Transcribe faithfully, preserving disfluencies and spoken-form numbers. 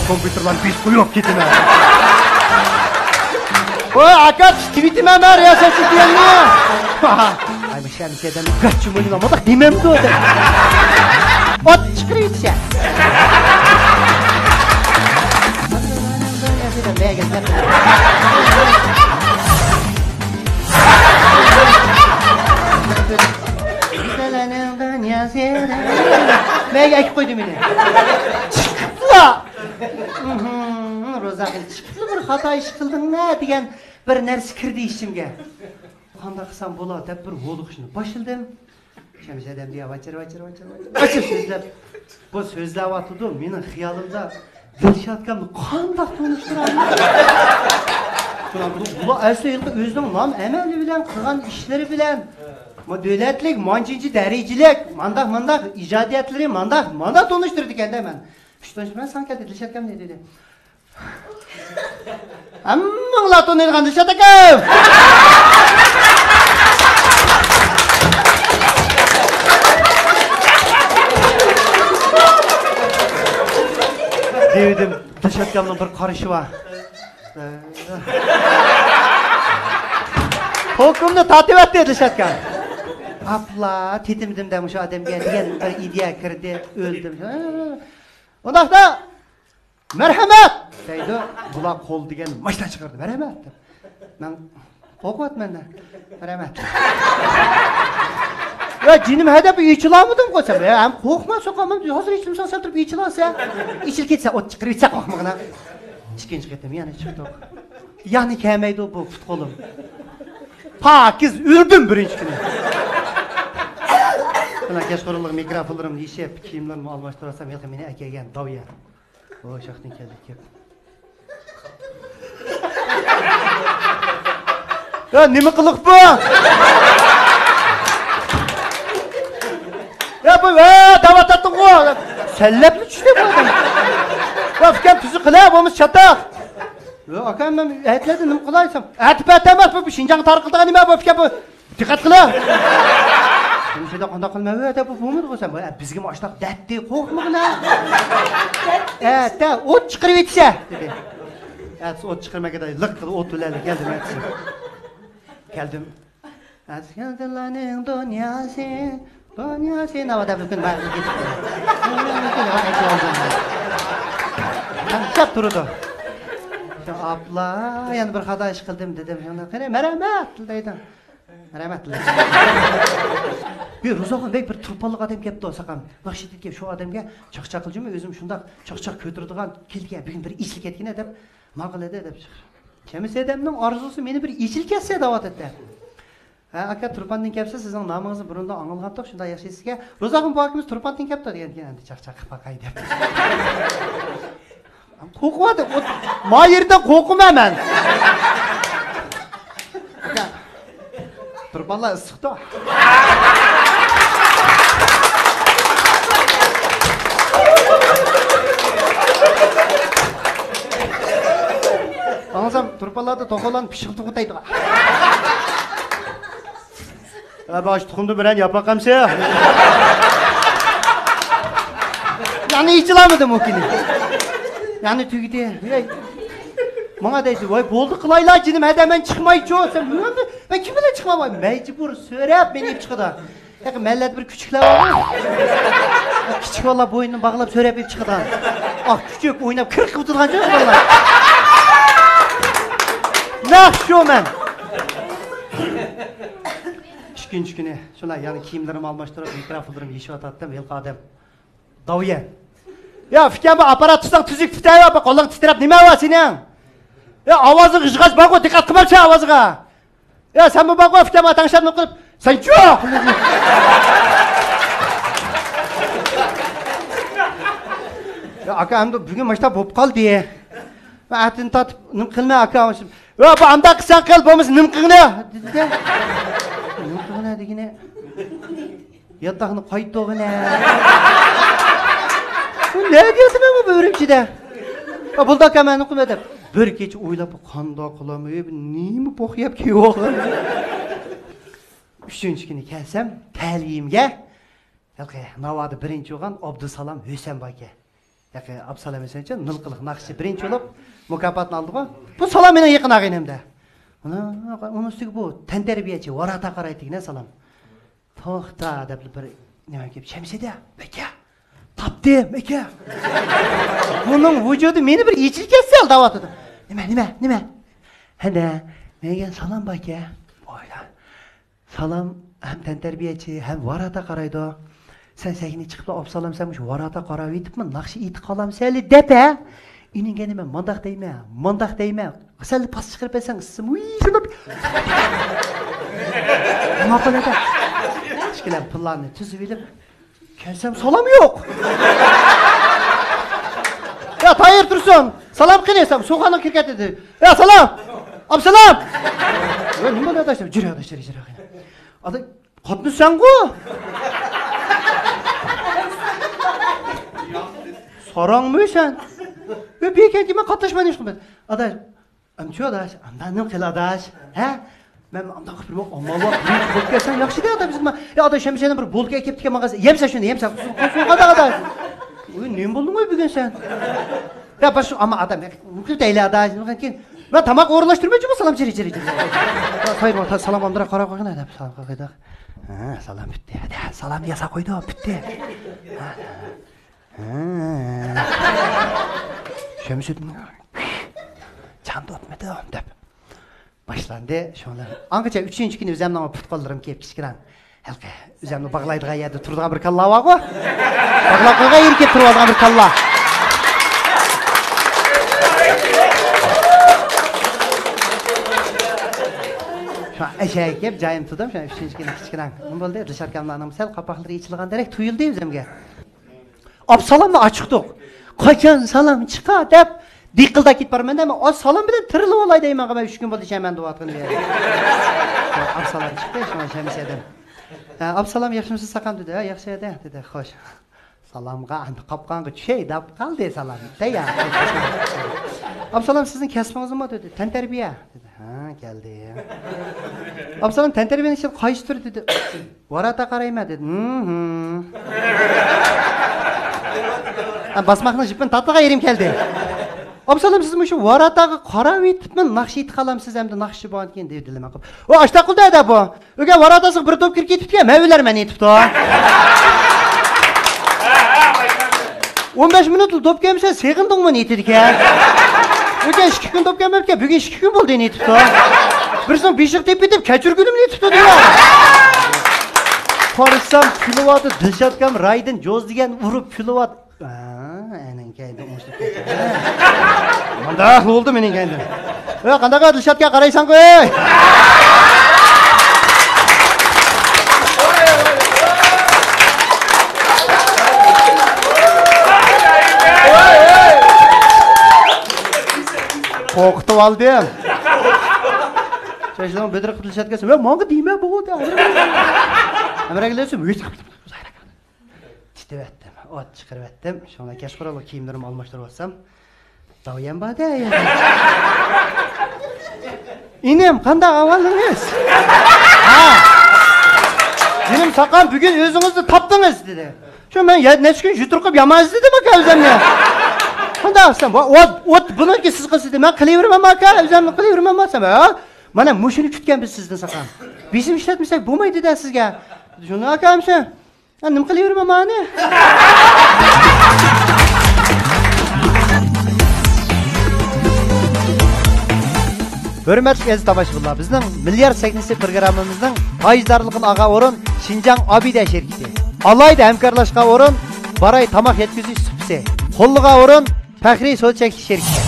كومپيۇتېرلارنى بېسىپ قويۇپ كېتىمەن. ۋاي، ئاكا، تىۋىتىمەن مەن رىياسەتچى دېگەننى. ئاي، مۇشۇ ئەمىسە ئادەمنى گاچچىمۇ دېگەن، مۇنداق دېمەمدۇ ئادەم. ئوت چىقىرىۋېتىشە. مەيگە ئەكىپ قويدى مېنى. چىقىپلا. روزاخىن، چىقىپلا بىر خاتا ئىش قىلدىڭ-ھە دېگەن بىر نەرسە كىردى ئىچىمگە. قانداق قىلسام بولا دەپ بىر ھودۇقۇشنى باشلىدىم. شەمس ئادەم دېگەن ۋاچىر، ۋاچىر، ۋاچىر، ۋاچىر، ۋاچىر سۆزلەپ، بۇ سۆزلەۋاتىدۇ. مېنىڭ خىيالىمدا دىلشات ئاكامنى قانداق تونۇشتۇرالمايمەن؟ بۇلار ئەسلى ھېلىقى ئۆزىنىڭ نام ئەمەلى بىلەن، قىلغان ئىشلىرى بىلەن، ما دۆلەتلىك، مانچىنچى دەرىجىلىك، مانداق، مانداق ئىجادىيەتلىرى، مانداق، مانداق تونۇشتۇرىدىكەن-دە مەن. شۇ تونۇشتۇرۇپ، مەن ساڭا كەلدى، دىلشات ئاكام دېدى. ھەممىڭلار تونۇيدىغان دىلشات ئاكام! دېۋىدىم، دىلشات ئاكامنىڭ بىر قارىشى بار. ھوكۇمنى تارتىۋەتتى دىلشات ئاكام. ئاپلا، تېتىمدىم دە مۇشۇ ئادەمگە دېگەن بىر ئىدىيە كىردى، ئۆلدۈم. ئۇنداقتا، مەرھەمەت! دەيدۇ. بۇلار قول دېگەن ماشىنا چىقاردى. مەرھەمەت! دەپ. مەن قورقۇۋاتىمەن-دە. مەرھەمەت! ۋە جېنىم ھەدەپ ئېچىلالمىدىمغۇ سەن. ھە، ھەم قورقما، سوقامەن. ھازىر ئېچىلمىسا سەل تۇرۇپ ئېچىلارسەن. ئېچىلىپ كەتسە ئوت چىقىرىۋېتسە قورقمىغىنا. ئىككىنچى قېتىم يەنە چىقتۇق. يەنە كەلمەيدۇ بۇ پۇت قولۇم. پاكىز ئۆلدۈم بىرىنچى كۈنى. مانا كەچقۇرۇنلۇق مىكروفونلىرىمنى يېشىپ، كىيىملىرىمنى ئالماشتۇرۇۋالسام، ھېلىقى مېنى ئەكەلگەن داۋيەن. ئۇ شاختىن كەلدى، كەپ. يا، نېمە قىلىق بۇ؟ يا، بۇ، ۋە، دەۋاتاتتىڭغۇ. سەللەپلا چۈشتى بۇ ئادەم. يا، ئۇكام، تۈزۈك قىلە، بولمىسا چاتاق. يا، ئاكام، مەن ئەتلەردە نېمە قىلاي دېسەم، ئەتە پەتە ئەمەس، بۇ شىنجاڭغا تارقىتىدىغان نېمە بۇ ئۇكام بۇ. دىققەت قىلىڭ! شۇنى شۇنداق قانداق قىلماي، ئۇ يەردە بۇ بولمىدى بولسام، بۇ، ئە، بىزگىمۇ ئاشتاق دەتتى، قورقمىغىنا. ئەتە ئوت چىقىرىۋېتىشە، دېدى. ئەتىسى ئوت چىقىرماي كېتەي، لىق قىلىپ ئوت بىلەن كەلدىم ئەتىسى. كەلدىم. ئەتىسى كەلدىلەرنىڭ دۇنياسى، دۇنياسى، ناۋادا بۈگۈن بارلىققا كېتىپتۇ. تەڭشەپ تۇرىدۇ. ئاپلا، يەنە بىر خاتا ئىش قىلدىم، دېدىم. شۇنداق، قېنى، مەرھەمەت، دەيدۇ. رەھمەت. بىر روزاخۇن بەگ بىر تۇرپانلىق ئادەم كەپتۇ، ساقام. ناخشا ئېيتىدىكەن، شۇ ئادەمگە چاقچاق قىلجىمۇ، ئۆزۈم شۇنداق چاقچاق كۆتۈرىدىغان كېلىدىكەن، بۈگۈن بىر ئېچىلىپ كەتكىنە دەپ، ماقۇل ئىدى دەپ چىقىر. كەمسە ئادەمنىڭ ئارزۇسى مېنى بىر ئېچىلىپ كەتسە دەۋاتاتتى. ھە، ئاكا، تۇرپاندىن كەپسىز، سىزنىڭ نامىڭىزنى بۇرۇندىن ئاڭلىغانتۇق، شۇنداق ياخشى ئېسىتكەن. روزاخۇن بۇ ئاكىمىز تۇرپاندىن كەپتۇ دېگەنكەن، ئەمدى چاقچاق قىلىپ باقاي دەپ. قورقۇۋاتىدۇ. ما يېرىدىن قورقىمەن مەن. ئاكا، تۇرپانلار ئىسسىقتۇ. ئاڭلىسام، تۇرپانلاردا توخۇلارنى پىششىق توخۇتايدىغان. ھە، باش تۇخۇمدا بىرەن ياپاق ئەمسە. يەنە ئېچىلالمىدىم ئۇ كۈنى. يەنە تۈگىدى. ۋەي. ماڭا دەيسىز، ۋاي، بولدى قىلايلا، جېنىم، ھەدە مەن چىقمايچۇ. سەن، مەن، مەن كىم بىلەن چىقماي؟ مەجبۇر سۆرەپ مېنى ئېلىپ چىقىدۇ. ياقى مەللەدە بىر كۈچۈكلەر بارغۇ. كىچىك بالىلار بوينىنى باغلاپ سۆرەپ ئېلىپ چىقىدۇ. ئاھ، كۈچۈك ئويناپ كىر قىلىۋېتىدىغان چوغ بالىلار. نەق شۇ مەن. ئىككىنچى كۈنى شۇنداق يەنە كىيىملىرىمنى ئالماشتۇرۇپ، مىكروفونلىرىمنى يېشىۋاتاتتىم، ھېلىقى ئادەم. داۋيەن. يا، ئۇكام، بۇ ئاپپارات تۇتساڭ تۈزۈك تۇتاي، بۇ قولۇڭ تىترەپ نېمە بار سېنىڭ؟ يا، ئاۋازىڭ غىژغاچ بارغۇ، دىققەت قىلمامسەن ئاۋازىغا. يا، سەن بۇ بارغۇ، ئۇكام، تەڭشەپ نېمە قىلىپ، سەن چۇ! يا، ئاكا، ئەمدى بۈگۈن ماشتا بولۇپ قالدى. مەن ئەتىنى تارتىپ نېمە قىلماي، ئاكا. يا، بۇ ئانداق قىلساڭ قىل، بولمىسا نېمە قىلغىنى؟ دېدى-دە. نېمە قىلغىنى دېگىنى. ياتاقنى قايتۇرغىنە. بۇ نە دېيەتتىمەن بۇ ئۈرۈمچىدە؟ ھە، بولدى ئاكا، مەن ئۇقۇم دەپ. بىر كېچە ئويلاپ، قانداق قىلامەن، ئەي، بۇ نېمە پوخ يەپ كېلىۋالغان؟ ئۈچىنچى كۈنى كەلسەم، تەلىيىمگە ھېلىقى ناۋادا بىرىنچى بولغان ئابدۇسالام ھۈسەن بار ئىكەن. ئابدۇسالام ھۈسەيىنچە نىلقىلىق ناخشىچى بىرىنچى بولۇپ مۇكاپاتنى ئالدىغۇ. بۇ سالام مېنىڭ يېقىن ئاغىنەمدە. ئۇنىڭ ئۇنىڭ ئۈستىگە بۇ تەنتەربىيەچى ۋاراتا قارايتىگىنە سالام. توختا دەپ بىر نېمە گەپ، شەمشىدە، مەكە، تاپتىم، مەكە. بۇنىڭ ۋۇجۇدى مېنى بىر ئېچىل كەتسە دەۋاتىدۇ. نېمە، نېمە، نېمە؟ ھەدە، مەگە سالام باركە. سالام ھەم تەنتەربىيەچى، ھەم ۋاراتا قارايدۇ. سەن سەھنىگە چىقىپلا، ئابدۇسالام، سەن مۇشۇ ۋاراتا قاراۋېتىپمۇ ناخشا ئېيتىپ قالامسەن دەپ ھە؟ ئېنىڭگە نېمە، مانداق دەيمەن، مانداق دەيمەن. سەل پاس چىقىرىپ بەرسەڭ، ئىسسىم، ۋىي، شۇنداق. ماقۇل ئەدە. ئىككىلەن پۇللارنى تۈزۈۋېلىپ، كەلسەم سالام يوق. يا، تايىر تۇرسۇن، سالام قىلىسام، سۇخاننىڭ كىرىپ كەتتى. يا، سالام. ئابدۇسالام. يا، نېمە بولدى ئاداش؟ جۈرە ئاداش، جۈرە، جۈرە. ئادا، قاتنىساڭغۇ. ساراڭمۇ سەن؟ يا، بىكەنكى مەن قاتناشمايدىغان ئىش قىلمايمەن. ئاداش، ئەمچۇ ئاداش، ئاندا نېمە قىل ئاداش؟ ھە؟ مەن ئاندا قىلىپ بىر ئاماللار بولۇپ كەلسەڭ ياخشى دە ئاداش، بىز ما-، يا ئاداش، شەمشەدىن بىر بولكا ئەكەپ كەل ماڭا، يەمسە شۇنى، يەمسە، قۇسۇڭ قادا ئاداش؟ ئۇي، نېمە بولدۇڭ ئۇي بۈگۈن سەن؟ يا باشلىق، ئاما ئادام، مۇكىل دەيلى ئاداش، كېيىن مەن تاماق ئورۇنلاشتۇرمايچۇ بۇ سالام چىرى چىرى چىرى. سايرىغا سالام ئاندىراق قاراپ قويغىن دەپ سالام قويدۇق. ھە، سالام پۈتتى. ھە، سالام ياساپ قويدۇق، پۈتتى. ھە. شەمشىدىن، چاندۇرمىدىم دەپ باشلاندى. شۇڭلار ئاڭغىچە ئۈچىنچى كۈنى ئۆزەمنىڭ پۇت-قوللىرىم كېيىپ كىچىكىرەك ھېلىقى ئۆزەمنى باغلايدىغان يەردە تۇرىدىغان بىر كاللا بارغۇ. باغلاپ قويغان يېرى كېلىپ تۇرۇۋالغان بىر كاللا. شۇ ئەشەگە كېلىپ جايىم تۇردۇم. شۇ ئۈچىنچى كۈنى كىچىكىرەك نېمە بولدى؟ دىلشات ئاكاملارنىڭ سەل قاپاقلىرى ئېچىلغاندەك تۇيۇلدى ئۆزەمگە. ئابدۇسالامنى ئاچىقتۇق. قاچان سالام چىقا دەپ دىقىلداپ كېتىپ بارىمەن دە، مەن ئاز سالام بىلەن تىرىلىۋالاي دەيمەن، مەن ئۈچ كۈن بولدى شەمەن دەۋاتقىنى. ئابدۇسالام چىقتى، شۇڭا شەمشەدىن. ھە، ئابدۇسالام ياخشىمۇسىز ساقام دېدى. ھە، ياخشى ئەدە دېدى. خوش. سالامغا ئەمدى قاپقانغا چۈشەي دەپ قالدى سالام. تەييار. ئابدۇسالام سىزنىڭ كەسپىڭىز نېمە دېدى. تەنتەربىيە. ھە، كەلدى. ئابدۇسالام تەنتەربىيەنىڭ ئىچىدە قايسى تۈر دېدى. ۋاراتا قارايمەن دېدى. ھىم، ھىم. ھە، باسماقنىڭ جىپىنى تارتىدىغان يېرىم كەلدى. ئابدۇسالام سىز مۇشۇ ۋاراتاغا قاراۋېتىپمۇ ناخشا ئېيتىقالامسىز ئەمدى ناخشىچى بولغاندىن كېيىن دېدى. دېدىم مەن قىلىپ. ئۇ ئاشتاق قىلدى ھەدە بۇ. ئۆگە ۋاراتاسىغا بىر توپ كىرىپ كېتىپتىكەن، مەن ئۆلەرمەن ئېيتىپتۇ. ئون بەش مىنۇتلا دوپ كەلمىسە، سېغىندىڭمۇ نېتىدىكەن. ئۆتكەن ئىككى كۈن دوپ كەلمەپتىكەن، بۈگۈن ئىككى كۈن بولدى نېتىپتۇ. بىرسىنىڭ بېشىغا تېپىپ كېتىپ، كەچۈرگۈلۈم نېتىپتۇ دېگەن. قارىسام، كۈلۈۋاتىدۇ، دىلشاتكام رايدىن جوز دېگەن ئۇرۇپ كۈلۈۋاتىدۇ. ئەنىڭ كەينىدىن ئوڭشىلىپ كەتتى. مۇنداق بولدى مېنىڭ كەينىدىن. ئۆي، قانداق دىلشاتكە قارايساڭغۇ، ئۆي؟ قورقۇتۇپ ئالدىم. چاچلىرىڭ بىدىر قىلىشاتكەنسەن. ۋە ماڭا دېمە بولدى. ئەمرەگلەرسە، تىتىۋەتتىم، ئوت چىقىرىۋەتتىم. شۇڭا كەچقۇرۇنلا كىيىملىرىمنى ئالماشتۇرۇۋالسام، داۋيەم بار-دە يەردە. ئىنىم، قانداق ئەھۋالىڭىز؟ ھە. جېنىم ساقام، بۈگۈن ئۆزىڭىزنى تاپتىڭىز، دېدى. شۇ مەن يە-، نەچچە كۈن يۈتۈرۈپ يامان ئىزدىدىم ئاكا ئۆزۈمنى. قانداق دېسەم، ۋا-، ئوت، ئوت بۇنىڭكى سىز قىلسا دېدى. مەن قىلىۋېرىمەن ئاكا، ئۆزۈمنى قىلىۋېرىمەن دېسەم، ھە؟ مانا مۇشۇنى كۈتكەن بىز سىزدىن ساقام. بېسىم ئىشلەتمىسەك بولمايدۇ-دە سىزگە. شۇنداق ئاكا ئەمسە. ھە، نېمە قىلىۋېرىمەن مانى؟ ھۆرمەتلىك ئەزىز تاماشىبىنلار، بىزنىڭ مىليارد سەھنىسى پروگراممىمىزنىڭ پايىزدارلىقىنى ئالغان ئورۇن شىنجاڭ ئابىدە شىركىتى. ئالاھىدە ھەمكارلاشقان ئورۇن باراي تاماق يەتكۈزۈش سۇپىسى. قوللىغان ئورۇن پەخرىي سودا چەكلىك شىركىتى.